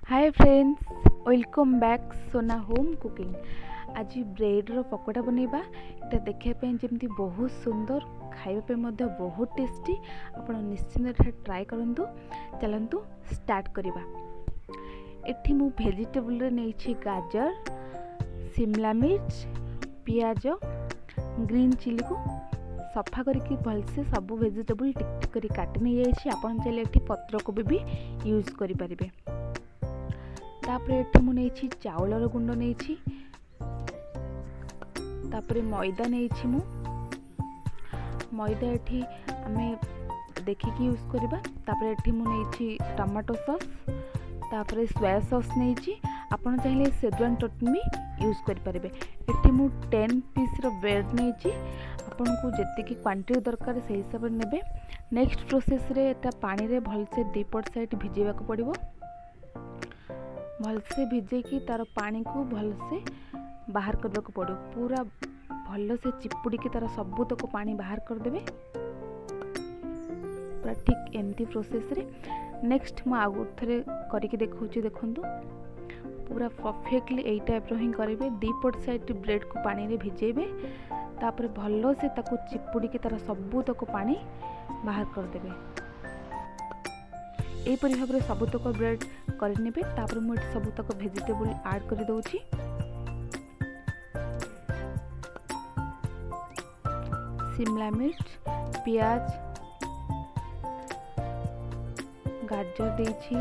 Hi friends, welcome back Sona Home Cooking। ଆଜି ବ୍ରେଡ଼ର ପକୋଡ଼ା ବନେଇବା। ଏଇଟା ଦେଖିବା ପାଇଁ ଯେମିତି ବହୁତ ସୁନ୍ଦର, ଖାଇବା ପାଇଁ ମଧ୍ୟ ବହୁତ ଟେଷ୍ଟି। ଆପଣ ନିଶ୍ଚିନ୍ତ ଏଠାରେ ଟ୍ରାଏ କରନ୍ତୁ। ଚାଲନ୍ତୁ ଷ୍ଟାର୍ଟ କରିବା। ଏଠି ମୁଁ ଭେଜିଟେବୁଲରେ ନେଇଛି ଗାଜର, ସିମଲା ମିର୍ଚ, ପିଆଜ, ଗ୍ରୀନ୍ ଚିଲିକୁ ସଫା କରିକି ଭଲସେ ସବୁ ଭେଜିଟେବୁଲ୍ ଟିକ୍ ଟିକ୍ କରି କାଟି ନେଇଯାଇଛି। ଆପଣ ଚାହିଁଲେ ଏଠି ପତ୍ରକୋବି ବି ୟୁଜ୍ କରିପାରିବେ। ତାପରେ ଏଠି ମୁଁ ନେଇଛି ଚାଉଳର ଗୁଣ୍ଡ ନେଇଛି, ତାପରେ ମଇଦା ନେଇଛି ମୁଁ। ମଇଦା ଏଠି ଆମେ ଦେଖିକି ୟୁଜ୍ କରିବା। ତାପରେ ଏଠି ମୁଁ ନେଇଛି ଟମାଟୋ ସସ୍, ତାପରେ ସୋୟା ସସ୍ ନେଇଛି। ଆପଣ ଚାହିଁଲେ ସେଜୱାନ୍ ଚଟଣି ବି ୟୁଜ୍ କରିପାରିବେ। ଏଠି ମୁଁ 10 ପିସ୍ର ବ୍ରେଡ଼୍ ନେଇଛି। ଆପଣଙ୍କୁ ଯେତିକି କ୍ୱାଣ୍ଟିଟି ଦରକାର, ସେଇ ହିସାବରେ ନେବେ। ନେକ୍ସଟ ପ୍ରୋସେସ୍ରେ ଏଟା ପାଣିରେ ଭଲସେ ଦୁଇପଟ ସାଇଡ଼୍ ଭିଜେଇବାକୁ ପଡ଼ିବ। ଭଲସେ ଭିଜେଇକି ତା'ର ପାଣିକୁ ଭଲସେ ବାହାର କରିବାକୁ ପଡ଼ିବ। ପୁରା ଭଲସେ ଚିପୁଡ଼ିକି ତା'ର ସବୁତକ ପାଣି ବାହାର କରିଦେବେ, ପୁରା ଠିକ୍ ଏମିତି ପ୍ରୋସେସ୍ରେ। ନେକ୍ସଟ ମୁଁ ଆଉ ଥରେ କରିକି ଦେଖାଉଛି। ଦେଖନ୍ତୁ, ପୁରା ପରଫେକ୍ଟଲି ଏଇ ଟାଇପ୍ର ହିଁ କରିବେ। ଦୁଇପଟ ସାଇଡ଼୍ ବ୍ରେଡ଼୍କୁ ପାଣିରେ ଭିଜେଇବେ, ତାପରେ ଭଲସେ ତାକୁ ଚିପୁଡ଼ିକି ତା'ର ସବୁତକ ପାଣି ବାହାର କରିଦେବେ। ଏହିପରି ଭାବରେ ସବୁତକ ବ୍ରେଡ଼୍ କରିନେବେ। ତାପରେ ମୁଁ ଏଠି ସବୁତକ ଭେଜିଟେବୁଲ୍ ଆଡ଼୍ କରିଦେଉଛି। ସିମଲା ମିର୍ଚ, ପିଆଜ, ଗାଜର ଦେଇଛି,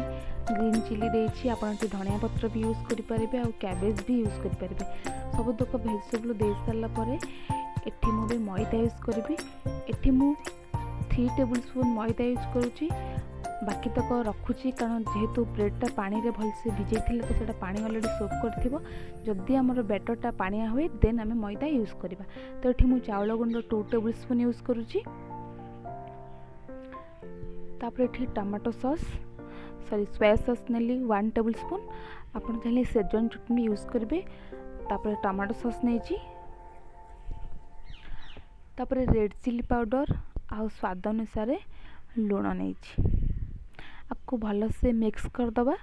ଗ୍ରୀନ୍ ଚିଲି ଦେଇଛି। ଆପଣ ଏଠି ଧନିଆ ପତ୍ର ବି ୟୁଜ୍ କରିପାରିବେ ଆଉ କ୍ୟାବେଜ୍ ବି ୟୁଜ୍ କରିପାରିବେ। ସବୁତକ ଭେଜିଟେବୁଲ୍ ଦେଇ ସାରିଲା ପରେ ଏଠି ମୁଁ ବି ମଇଦା ୟୁଜ୍ କରିବି। ଏଠି ମୁଁ 3 ଟେବୁଲ୍ ସ୍ପୁନ୍ ମଇଦା ୟୁଜ୍ କରୁଛି। ବାକି ତକ ରଖୁଛି, କାରଣ ଯେହେତୁ ବ୍ରେଡ଼୍ଟା ପାଣିରେ ଭଲସେ ଭିଜେଇଥିଲେ, ତ ସେଇଟା ପାଣି ଅଲରେଡ଼ି ସୋକ୍ କରିଥିବ। ଯଦି ଆମର ବ୍ୟାଟର୍ଟା ପାଣିଆ ହୁଏ, ଦେନ୍ ଆମେ ମଇଦା ୟୁଜ୍ କରିବା। ତ ଏଠି ମୁଁ ଚାଉଳ ଗୁଣ୍ଡ 2 ଟେବୁଲ୍ ସ୍ପୁନ୍ ୟୁଜ୍ କରୁଛି। ତାପରେ ଏଠି ଟମାଟୋ ସସ୍, ସରି, ସୋୟା ସସ୍ ନେଲି 1 ଟେବୁଲ୍ ସ୍ପୁନ୍। ଆପଣ ଚାହିଁଲେ ସେଜୱାନ୍ ଚଟଣି ୟୁଜ୍ କରିବେ। ତାପରେ ଟମାଟୋ ସସ୍ ନେଇଛି, ତାପରେ ରେଡ଼୍ ଚିଲି ପାଉଡ଼ର ଆଉ ସ୍ୱାଦ ଅନୁସାରେ ଲୁଣ ନେଇଛି। ଆକୁ ଭଲସେ ମିକ୍ସ କରିଦେବା।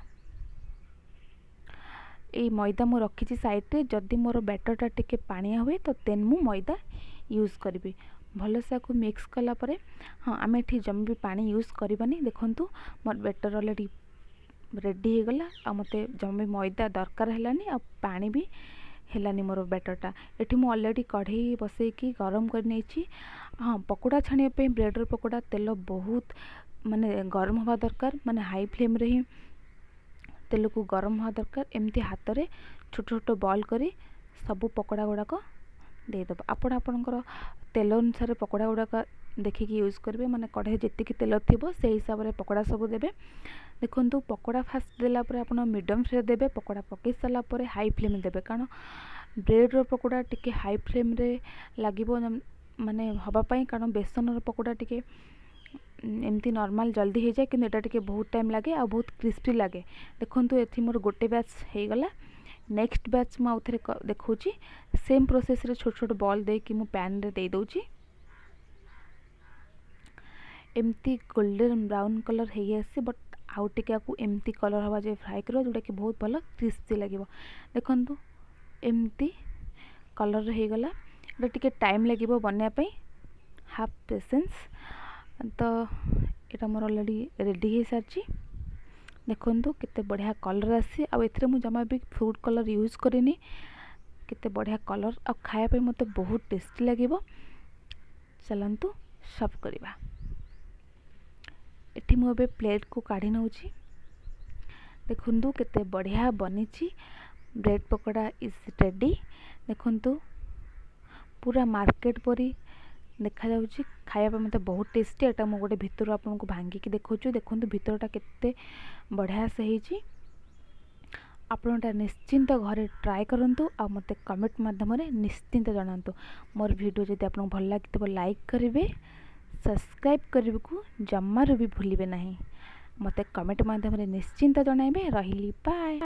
ଏଇ ମଇଦା ମୁଁ ରଖିଛି ସାଇଡ଼୍ରେ। ଯଦି ମୋର ବ୍ୟାଟର୍ଟା ଟିକେ ପାଣିଆ ହୁଏ, ତ ଦେନ୍ ମୁଁ ମଇଦା ୟୁଜ୍ କରିବି। ଭଲସେ ଆକୁ ମିକ୍ସ କଲା ପରେ, ହଁ, ଆମେ ଏଠି ଜମା ବି ପାଣି ୟୁଜ୍ କରିବାନି। ଦେଖନ୍ତୁ, ମୋର ବ୍ୟାଟର୍ ଅଲରେଡ଼ି ରେଡ଼ି ହେଇଗଲା ଆଉ ମୋତେ ଜମା ବି ମଇଦା ଦରକାର ହେଲାନି ଆଉ ପାଣି ବି ହେଲାନି ମୋର ବ୍ୟାଟର୍ଟା। ଏଠି ମୁଁ ଅଲରେଡ଼ି କଢ଼େଇ ବସେଇକି ଗରମ କରି ନେଇଛି। ହଁ, ପକୋଡ଼ା ଛାଣିବା ପାଇଁ ବ୍ରେଡ଼୍ର ପକୋଡ଼ା ତେଲ ବହୁତ ମାନେ ଗରମ ହେବା ଦରକାର, ମାନେ ହାଇ ଫ୍ଲେମ୍ରେ ହିଁ ତେଲକୁ ଗରମ ହେବା ଦରକାର। ଏମିତି ହାତରେ ଛୋଟ ଛୋଟ ବଲ୍ କରି ସବୁ ପକୋଡ଼ା ଗୁଡ଼ାକ ଦେଇଦେବ। ଆପଣ ଆପଣଙ୍କର ତେଲ ଅନୁସାରେ ପକୋଡ଼ା ଗୁଡ଼ାକ ଦେଖିକି ୟୁଜ୍ କରିବେ, ମାନେ କଢ଼େଇ ଯେତିକି ତେଲ ଥିବ, ସେଇ ହିସାବରେ ପକୋଡ଼ା ସବୁ ଦେବେ। ଦେଖନ୍ତୁ, ପକୋଡ଼ା ଫାଷ୍ଟ ଦେଲା ପରେ ଆପଣ ମିଡ଼ିୟମ୍ ଫ୍ଲେମ୍ ଦେବେ। ପକୋଡ଼ା ପକାଇ ସାରିଲା ପରେ ହାଇ ଫ୍ଲେମ୍ ଦେବେ, କାରଣ ବ୍ରେଡ଼୍ର ପକୋଡ଼ା ଟିକେ ହାଇ ଫ୍ଲେମ୍ରେ ଲାଗିବ ମାନେ ହେବା ପାଇଁ। କାରଣ ବେସନର ପକୋଡ଼ା ଟିକେ ଏମିତି ନର୍ମାଲ୍ ଜଲ୍ଦି ହେଇଯାଏ, କିନ୍ତୁ ଏଇଟା ଟିକେ ବହୁତ ଟାଇମ୍ ଲାଗେ ଆଉ ବହୁତ କ୍ରିସ୍ପି ଲାଗେ। ଦେଖନ୍ତୁ, ଏଠି ମୋର ଗୋଟେ ବ୍ୟାଚ୍ ହେଇଗଲା। ନେକ୍ସଟ ବ୍ୟାଚ୍ ମୁଁ ଆଉ ଥରେ ଦେଖାଉଛି। ସେମ୍ ପ୍ରୋସେସ୍ରେ ଛୋଟ ଛୋଟ ବଲ୍ ଦେଇକି ମୁଁ ପ୍ୟାନ୍ରେ ଦେଇଦେଉଛି। ଏମିତି ଗୋଲ୍ଡେନ୍ ବ୍ରାଉନ୍ କଲର୍ ହେଇ ଆସେ, ବଟ୍ ଆଉ ଟିକେ ଆକୁ ଏମିତି କଲର୍ ହେବା ଯାଏ ଫ୍ରାଏ କରିବ, ଯେଉଁଟାକି ବହୁତ ଭଲ କ୍ରିସ୍ପି ଲାଗିବ। ଦେଖନ୍ତୁ, ଏମିତି କଲର୍ ହେଇଗଲା। ଏଇଟା ଟିକେ ଟାଇମ୍ ଲାଗିବ ବନେଇବା ପାଇଁ, have patience. ତ ଏଇଟା ମୋର ଅଲରେଡ଼ି ରେଡ଼ି ହେଇସାରିଛି। ଦେଖନ୍ତୁ, କେତେ ବଢ଼ିଆ କଲର୍ ଆସିଛି ଆଉ ଏଥିରେ ମୁଁ ଜମା ବି ଫୁଡ଼୍ କଲର୍ ୟୁଜ୍ କରିନି। କେତେ ବଢ଼ିଆ କଲର୍ ଆଉ ଖାଇବା ପାଇଁ ମୋତେ ବହୁତ ଟେଷ୍ଟି ଲାଗିବ। ଚାଲନ୍ତୁ ସର୍ଭ କରିବା। ଏଠି ମୁଁ ଏବେ ପ୍ଲେଟ୍କୁ କାଢ଼ି ନେଉଛି। ଦେଖନ୍ତୁ, କେତେ ବଢ଼ିଆ ବନିଛି। Bread pakoda is ready। ଦେଖନ୍ତୁ, ପୁରା ମାର୍କେଟ ପରି ଦେଖାଯାଉଛି। ଖାଇବା ପାଇଁ ମୋତେ ବହୁତ ଟେଷ୍ଟି। ଏଇଟା ମୁଁ ଗୋଟେ ଭିତରୁ ଆପଣଙ୍କୁ ଭାଙ୍ଗିକି ଦେଖାଉଛି। ଦେଖନ୍ତୁ, ଭିତରଟା କେତେ ବଢ଼ିଆ ସେ ହେଇଛି। ଆପଣ ଏଇଟା ନିଶ୍ଚିନ୍ତ ଘରେ ଟ୍ରାଏ କରନ୍ତୁ ଆଉ ମୋତେ କମେଣ୍ଟ ମାଧ୍ୟମରେ ନିଶ୍ଚିନ୍ତ ଜଣାନ୍ତୁ। ମୋର ଭିଡ଼ିଓ ଯଦି ଆପଣଙ୍କୁ ଭଲ ଲାଗିଥିବ, ଲାଇକ୍ କରିବେ, ସବସ୍କ୍ରାଇବ୍ କରିବାକୁ ଜମାରୁ ବି ଭୁଲିବେ ନାହିଁ। ମୋତେ କମେଣ୍ଟ ମାଧ୍ୟମରେ ନିଶ୍ଚିନ୍ତ ଜଣାଇବେ। ରହିଲି, ବାଏ।